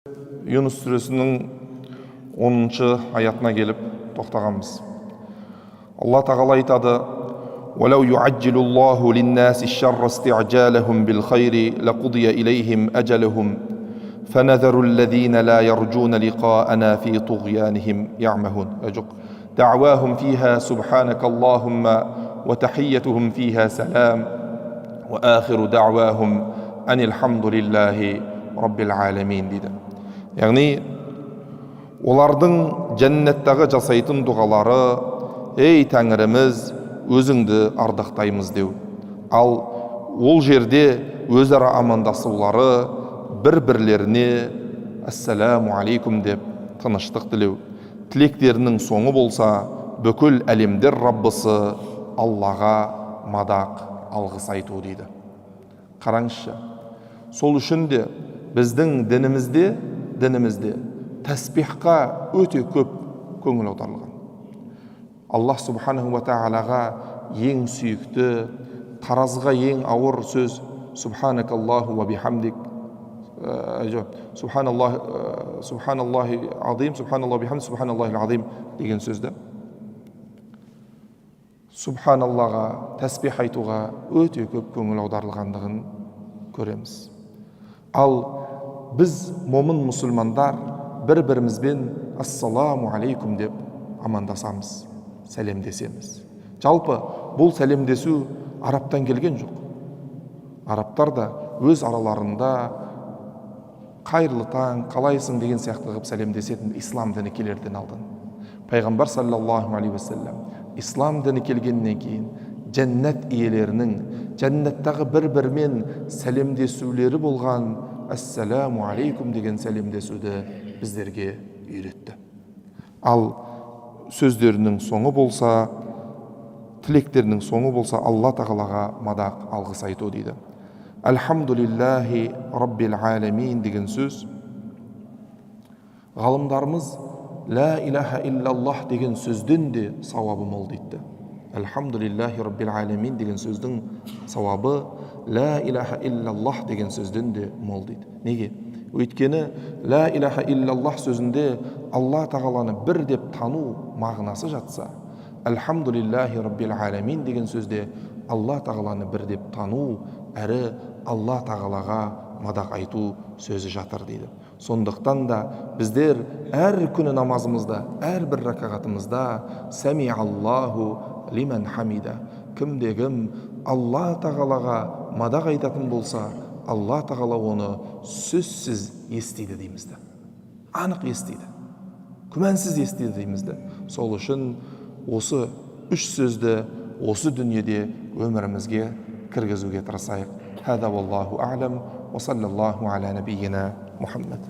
Юнус сүресінің 10-аятына келіп тоқтағанбыз. Алла Тағала айтады: ولو يعجل الله للناس الشر استعجالهم بالخير لقضي إليهم أجلهم فنذر الذين لا يرجون لقاءنا في طغيانهم يعمهون. Жоқ. دعواهم فيها سبحانك اللهم وتحيتهم فيها سلام وآخر دعواهم أن الحمد لله رب العالمين дейді. Яғни олардың жәннаттағы жасайтын дұғалары: «Ей Тәңіріміз, өзіңді ардақтаймыз» деу. Ал ол жерде өзара амандасулары бір бірлеріне «Ассаламу алейкум» деп тыныштық тілеу. Тілектерінің соңы болса, бүкіл әлемдер Раббысы Аллаға мадақ, алғыс айту дейді. Қараңызшы, сол үшін де біздің дінімізде тәсбихқа өте көп көңіл аударылған. Аллах субханаху уа тағалаға ең сүйікті, таразыға ең ауыр сөз «Субханакаллаху уа бихамдик», жоқ, «Субханаллах, субханаллахи азим, субханаллах бихамди, субханаллахи азим» деген сөзді. Субханаллаға, тәсбих айтуға өте көп көңіл аударылғандығын көреміз. Ал біз, момын мұсылмандар, бір бірімізбен «Ассаламу алейкум» деп амандасамыз, сәлемдесеміз. Жалпы бұл сәлемдесу арабтан келген жоқ. Арабтар да өз араларында «Қайырлы таң, қалайсың» деген сияқты қылып сәлемдесетін ислам діні келерден алдын. Пайғамбар саллаллаху алейхи уассалам ислам діні келгеннен кейін жәннат иелерінің жәннаттағы бір бірімен сәлемдесулері болған «Ассаламу алейкум» деген сәлемдесуді біздерге үйретті. Ал сөздерінің соңы болса, тілектерінің соңы болса, Алла Тағалаға мадақ, алғыс айту дейді. «Альхамдулиллахи раббил аламин» деген сөз, ғалымдарымыз «Ла илаха иллаллах» деген сөзден де сауабы мол дейді. «Альхамдулиллахи раббил аламин» деген сөздің сауабы «Ла илаха иллаллах» деген сөзден де мол дейді. Неге? Өйткені «Ла илаха иллаллах» сөзінде Алла Тағаланы бір деп тану мағынасы жатса, «Альхамдулиллахи раббил аламин» деген сөзде Алла Тағаланы бір деп тану әрі Алла Тағалаға мадақ айту сөзі жатыр дейді. Сондықтан да біздер әр күні намазымызда, әрбір ракағатымызда «Сәмиаллаху лиман хамида», кімде кім Алла Тағалаға мадақ айтатын болса, Алла Тағала оны сөзсіз естиді дейміз да, анық естиді, күмәнсіз естиді дейміз да. Сол үшін осы үш сөзді осы дүниеде өмірімізге кіргізуге тырысайық. هذا والله أعلم وصلى الله على نبينا محمد.